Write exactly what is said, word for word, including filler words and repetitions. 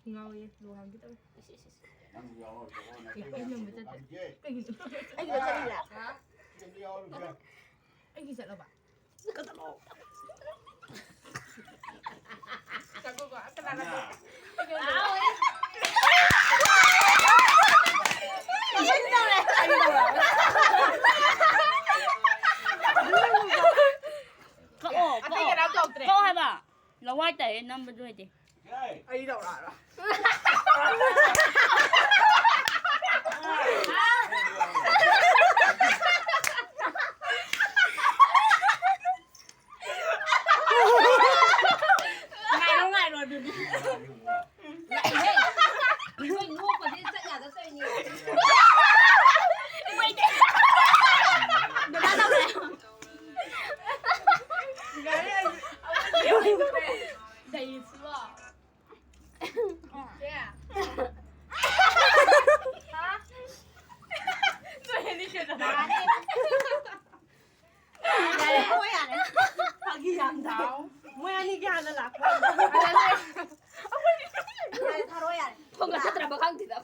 ꯉꯥꯎꯋꯦ, ꯂꯨꯍꯣꯡꯒꯦ ꯇꯧꯋꯦ꯫ ꯏꯁ, ꯏꯁ, ꯏꯁ꯫ ꯅꯪꯁꯨ ꯌꯥꯎꯔꯣꯏ, ꯌꯥꯎꯔꯣꯏ, ꯅꯥꯇꯩ ꯑꯩ ꯅꯝꯕ ꯆꯥꯗꯕ ꯆꯠꯇꯦ꯫ ꯀꯩꯒꯤꯅꯣ? ꯑꯩꯒꯤꯗ ꯆꯠꯂꯤꯔꯥ? ꯍꯥ? ꯁꯤꯗꯗꯤ ꯌꯥꯎꯔꯣꯏ, ꯁꯤꯗ꯫ ꯑꯩꯒꯤ ꯆꯠꯂꯕ? ꯉꯥꯏꯈꯣꯀꯣ, ꯀꯅꯥꯅ ꯑꯅꯥ꯫ ꯀꯛꯑꯣ, ꯑꯇꯩ ꯀꯛꯑꯣ꯫ ꯀꯅꯥꯝ ꯇꯧꯗ꯭ꯔꯦ꯫ ꯀꯛꯑꯣ ꯍꯥꯏꯕ꯫ ꯂꯋꯥꯏ ꯇꯥꯏꯌꯦ ꯅꯝꯕꯗꯣ ꯍꯩꯇꯦ꯫ ꯑꯩ ꯇꯧꯔꯛꯑꯔꯣꯏ꯫ ꯉꯥꯏꯔꯣ, ꯉꯥꯏꯔꯣ ꯑꯗꯨꯗꯤ꯫ ꯂꯥꯛꯑꯦꯍꯦ꯫ ꯅꯣꯏ ꯅꯣꯛꯄꯁꯦ ꯆꯠ ꯌꯥꯗ ꯇꯧꯔꯤꯅꯤ꯫ ꯗꯗꯥ ꯇꯧꯔꯦ꯫ ꯂꯩꯁꯤꯕꯣ꯫ ꯆꯦ꯫ ꯍꯥ? ꯅꯣꯏ ꯑꯅꯤ ꯀꯩꯗꯧꯔꯦ? ꯌꯥꯔꯦ, ꯍꯣꯏ, ꯌꯥꯔꯦ꯫ ꯐꯥꯒꯤ ꯌꯥꯝ ꯇꯥꯏ꯫ ꯃꯣꯏ ꯑꯅꯤꯒꯤ ꯍꯥꯟꯅ ꯂꯥꯛꯄ꯫ ꯌꯥꯔꯦ, ꯊꯥꯔꯣ, ꯌꯥꯔꯦ꯫ ꯊꯣꯡꯒ ꯆꯠꯇ꯭ꯔꯕ ꯈꯪꯗꯦꯗ꯫